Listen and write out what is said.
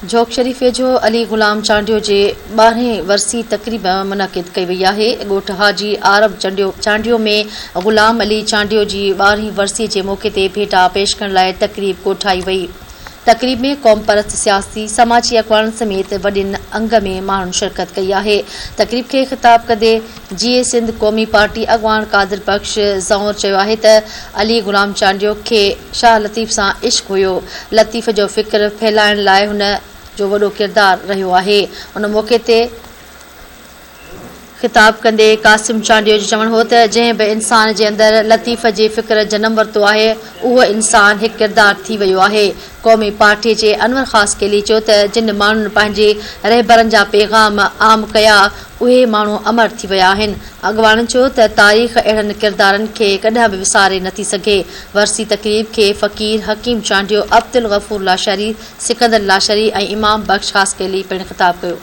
جھوڪ شريف ويجهو علي غلام چانڊيو جي ٻارهين ورسي تقريب منعقد ڪئي وئي آهي. ڳوٺ حاجي عارب چانڊيو ۾ غلام علي چانڊيو جي ٻارهين ورسي جي موقعي تي ڀيٽا پيش ڪرڻ لاء تقريب ڪوٺائي وئي. تقريب ۾ قومپرست سياسي سماجي اڳواڻن سميت وڏين انگ ۾ ماڻهن شرڪت ڪئي آهي. تقريب کي خطاب ڪندي جيئي سنڌ قومي پارٽي اڳواڻ قادر بخش زئور چيو آهي ته علي غلام چانڊيو کي شاهه لطيف سان عشق هيو، لطيف جو فڪر ڦهلائڻ لاء هن جو وڏو ڪردار رهيو آهي. ان موقعي تي خطاب ڪندي قاسم چانڊيو جو چوڻ هو ته جنهن به انسان جي اندر لطيف جي فڪر جنم ورتو آهي اهو انسان هڪ ڪردار ٿي ويو آهي. قومي پارٽي جي انور خاصخيلي چيو ته جن ماڻهن پنهنجي رهبرن جا پيغام عام ڪيا اهي ماڻهو امر ٿي ويا آهن. اڳواڻن چيو ته تاريخ اهڙن ڪردارن کي ڪڏهن به وساري نٿي سگهي. ورسي تقريب کي فقير حڪيم چانڊيو، عبدالغفور لاشاري، سڪندر لاشاري ۽ امام بخش خاصخيلي پڻ خطاب ڪيو.